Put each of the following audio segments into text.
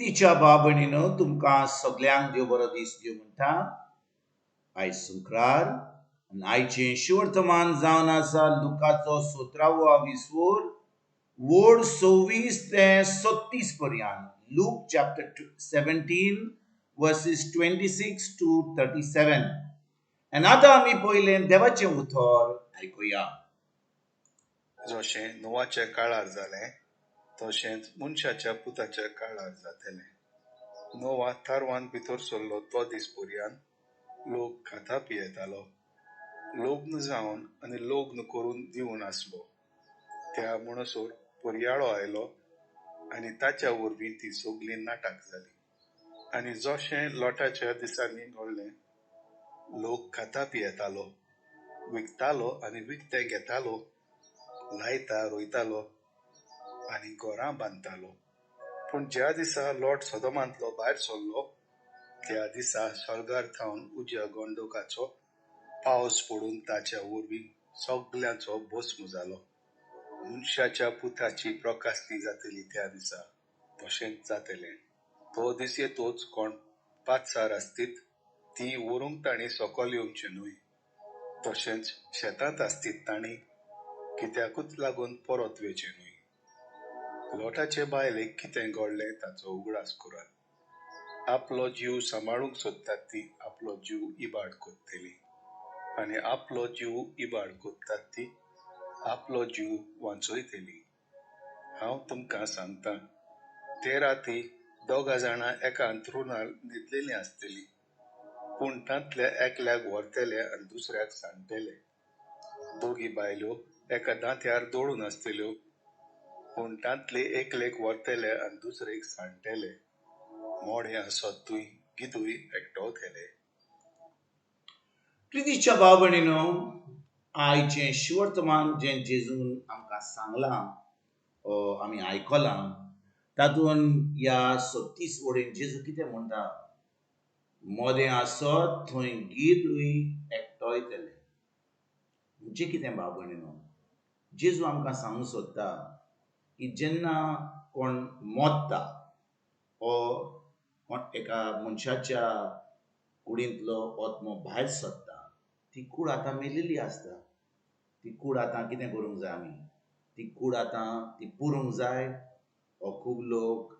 तिच्या भाव भयणीनो, तुमकां सगल्यांक देव बरो दीस दिवं म्हणटा. आयज शुक्रार आनी आयचें शिवर्तमान जावन आसा लुकाचो 17वो विसवोर वोड 26 ते 36 पर्यंत. Luke chapter 17 verses 26 to 37. आनी आतां आमी पयलें देवाचें उतर आयकुया. जशें नोवाच्या काळार जालें तशेंच मनशाच्या पुताच्या काळार जातलें. नोवा तारवान भितर सरलो तो दीस पर्यंत लोक खाता पियेतालो, लग्न जावन आनी लग्न करून दिवन आसलो. त्या म्हणसर पर्याळो आयलो आनी ताच्या वरवीं ती सगळीं नाटक जाली. आनी जशें लोटाच्या दिसांनी घडलें, लोक खाता पियेतालो, विकतालो आनी विकतें घेतालो, लायता रोयतालो आनी घरां बांदतालो. पूण ज्या दिसा लोट सदोमांतलो भायर सरलो त्या दिसा सर्गार थावन उज्या गंडकाचो पावस पडून ताच्या वरवीं सगल्यांचो भस्म जालो. मनशाच्या पुताची प्रकाशणी जातली त्या दिसा तशेंच जातलें. तो दीस येतोच कोण पातसार आसतीत ती व्हरूंक तांणी सकयल येवचें न्हय, तशेंच शेतांत आसतीत तांणी कित्याकूच लागून परत वचचें न्हय. लोटाचे बायलेक कितें घडलें ताचो उगडास करात. आपलो जीव सांबाळूंक सोदतात ती आपलो जीव इबाड कोत्तली आनी आपलो जीव इबाड कोत्तात ती आपलो जीव वांचयतली. हांव तुमकां सांगता, ते राती दोगां जाणां एका अंथरुणार न्हिदलेलीं आसतलीं, पूण तांतल्या एकल्याक व्हरतले आनी दुसऱ्याक सांडटले. दोगी बायलो एका दांत्यार दळून आसतल्यो, पूण तांतले एकलेक व्हरतले आनी दुसरेक सांडटले. मोडें आसत तूंय गिदूय एकटवतले. प्रितीच्या भाव भयणीनो, आयचें शिवर्तमान जें जेजून आमकां सांगलां आमी आयकलां तातूंत ह्या 36 वडीन जेजू कितें म्हणटा, मोदें आसत थंय गिदूय एकटोयतले. म्हणजे कितें भाव भयणीनो, जेजू आमकां सांगूंक सोदता की जेन्ना कोण मोत्ता ओ कोण एका मनशाच्या कुडींतलो आत्मो भायर सरता, ती कूड आतां मेलेली आसता. ती कूड आतां कितें करूंक जाय आमी, ती कूड आतां ती पुरूंक जाय. ओ खूब लोक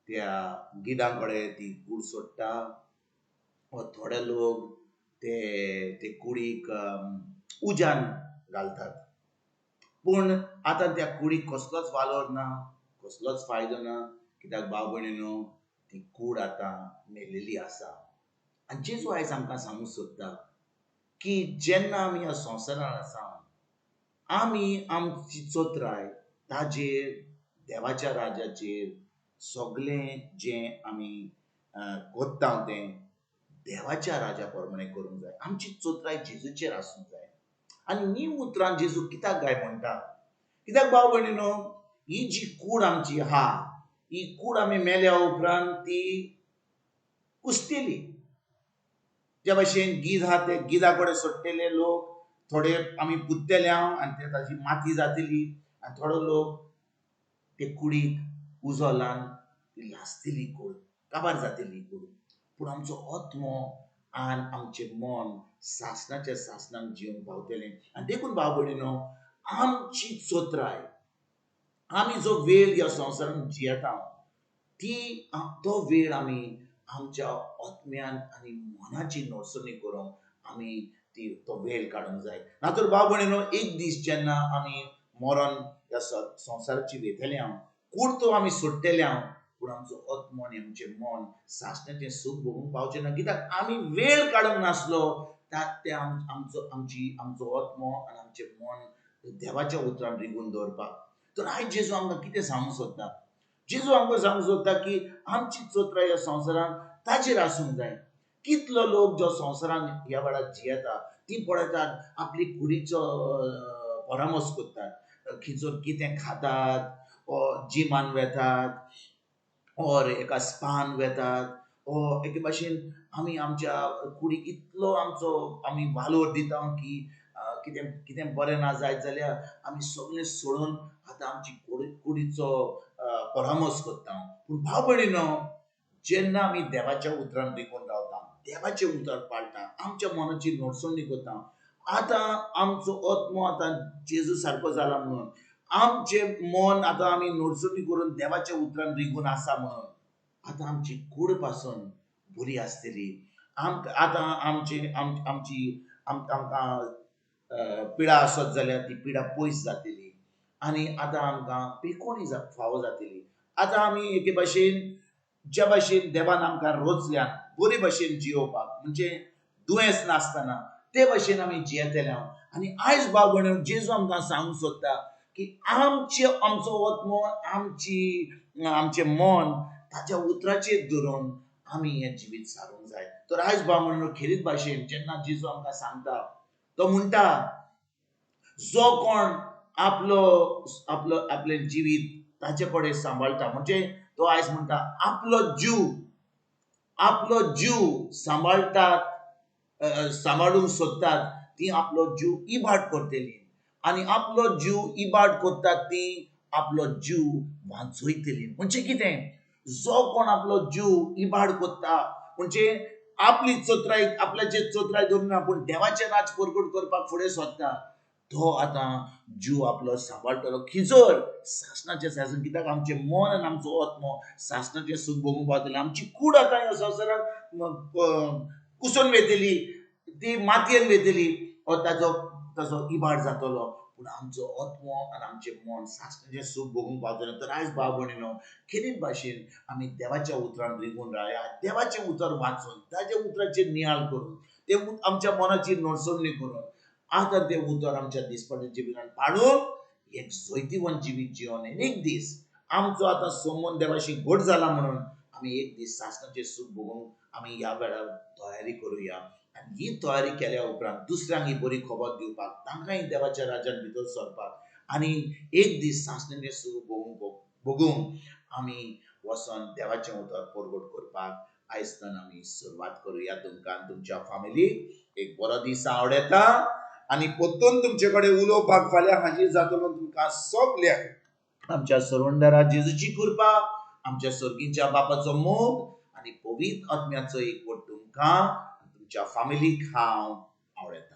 त्या गिदां कडेन ती कूड सोडटा, ओ थोडे लोक ते ते कुडीक उज्यान घालतात. पूण आतां त्या कुडीक कसलोच वालोर ना, कसलोच फायदो ना, कित्याक भाव भयणीनो ती कूड आतां मेलेली आसा. आनी जेजू आयज आमकां सांगूंक सोदता की जेन्ना आमी ह्या संवसारांत आसा आमी आमची चोत्राय ताजेर देवाच्या राजाचेर सगळें जें आमी कोत्ता तें देवाच्या राजा प्रमाणे करूंक जाय. आमची चोत्राय जेजूचेर आसूंक जाय. आनी हीं उतरां जेजू कित्याक काय म्हणटा, कित्याक भाव भयणीनो ही जी कूड आमची आहा ही कूड आमी मेल्या उपरांत ती कुसतली. ज्या भशेन गीद आहा ते गिदा कडेन सोडटले लोक, थोडे आमी पुत्तले हांव आनी ते ताजी माती जातली, आनी थोडो लोक ते कुडीक उजो लावन ती लासतली कूड, काबार जातली कूड. पूण आमचो आत्मो आनी आमचें मन सासणाच्या सासणाक जिवंक पावतलें. आनी देखून भाव भयणीनो आमची चोत्राय, आमी जो वेळ ह्या संवसारांत जियेता ती तो वेळ आमी आमच्या आत्म्यान आनी मनाची नडसणी करूंक आमी ती तो वेळ काडूंक जाय. ना तर भाव भयणीनो एक दीस जेन्ना आमी मरण ह्या संवसाराची वेतले हांव, कूड तो आमी सोडटले हांव, पूण आमचो आत्मो आनी आमचें मन सासणाचें सूख भोगूंक पावचें ना. कित्याक आमी वेळ काडूंक नासलो ते आमचो आमची आमचो आत्मो आनी आमचें मन देवाच्या उतरान रिगून दवरपाक. तर आयज जेजू आमकां कितें सांगूंक सोदता, जेजू आमकां सांगूंक सोदता की आमची चोत्राय ह्या संवसारांत ताचेर आसूंक जाय. कितलो लोक जो संवसारांत ह्या वेळार जियेता ती पळयतात आपली कुडीचो परामर्श करतात, खिचून कितें खातात, जिमान वेतात ओर एका स्पान वेतात, ओ एके भाशेन आमी आमच्या कुडीक इतलो आमचो आमी वालोर दिता की कितें कितें बरें ना जायत जाल्यार आमी सगळें सोडून आतां आमची कुडीचो परामर्श करता. पूण भाव भयणीनो, जेन्ना आमी देवाच्या उतरान रिगून रावता, देवाचें उतर पाळटा, आमच्या मनाची नडसणी करता, आतां आमचो आत्मो आतां जेजू सारको जाला म्हणून, आमचें मन आतां आमी नडसणी करून देवाच्या उतरान रिगून आसा म्हणून आतां आमची कूड पासून बरी आसतली. आतां आमची आमची आमकां पिडा आसत जाल्यार ती पिडा पयस जातली आनी आतां आमकां पिकोणी फावो जातली. आतां आमी एके भाशेन ज्या भाशेन देवान आमकां रोचल्यान बरे भाशेन जियोवपाक, म्हणजे दुयेंस नासतना ते भाशेन आमी जियेतले. आनी आयज भाव भयणीनो, जेजू आमकां सांगूंक सोदता की आमचे आमचो आत्मो, आमची आमचें मन ताच्या उतराचेर धरून आमी हें जिवीत सारूंक जाय. तर आयज भाव भयणीनो, खेरीत भाशेन जेन्ना जेजू आमकां सांगता, तो म्हणटा जो कोण आपलो आपलो आपलें जिवीत ताचे कडेन सांबाळटा, म्हणजे तो आयज म्हणटा आपलो जीव सांबाळटात, सांबाळूंक सोदतात ती आपलो जीव इबाड करतली आनी आपलो जीव इबाड करतात ती आपलो जीव वांचयतली. म्हणजे कितें, जो कोण आपलो जीव इबाड करता म्हणजे आपली चतुराय, आपल्याचेर चतुराय धरून आपूण देवाचें राज परगट करपाक फुडें सोदता, तो आतां जीव आपलो सांबाळटलो. खिजर सासणाचें सासन, कित्याक आमचें मन आनी आमचो आत्मो सासणाचें सूख भोगूंक पावतलें. आमची कूड आतां ह्या संवसारांत कुसून वेतली, ती मातयेन वेतली, हो ताजो ताजो इबाड जातलो, पूण आमचो आत्मो आनी आमचें मन सासणाचें सूख भोगूंक पावतलें. तर आयज भाव भयणीनो, खेरीत भाशेन आमी देवाच्या उतरान रिगून रावया, देवाचें उतर वाचून ताच्या उतराचेर नियाळ करून, ते आमच्या मनाची नडसणी करून आतां तें उतर आमच्या दिसपट्ट्या जिवितान पाडून एक जैतिवंत जिवीत जिवन एक दीस आमचो आतां संबंद देवाशी घट जाला म्हणून आमी एक दीस सासणाचें सूख भोगूंक आमी ह्या वेळार तयारी करुया. आनी ही तयारी केल्या उपरांत दुसऱ्यांक ही बरी खबर दिवपाक, तांकांय देवाच्या राज्यान भितर सरपाक आनी एक दीस सासणाचें सूख भोगूंक आमी वचोन देवाचें उतर परगट करपाक आयज आमी सुरवात करुया. तुमकां तुमच्या फामिलीक एक बरो दीस आवडटा आनी परतून तुमचे कडेन उलोवपाक फाल्यां हाजीर जातलो. तुमकां सगल्यांक आमच्या सरवंडरा जेजूची कृपा, आमच्या सर्गीच्या बापाचो मोग आनी पवित्र आत्म्याचो एकवट तुमकां तुमच्या फामिलीक हांव आवडटा.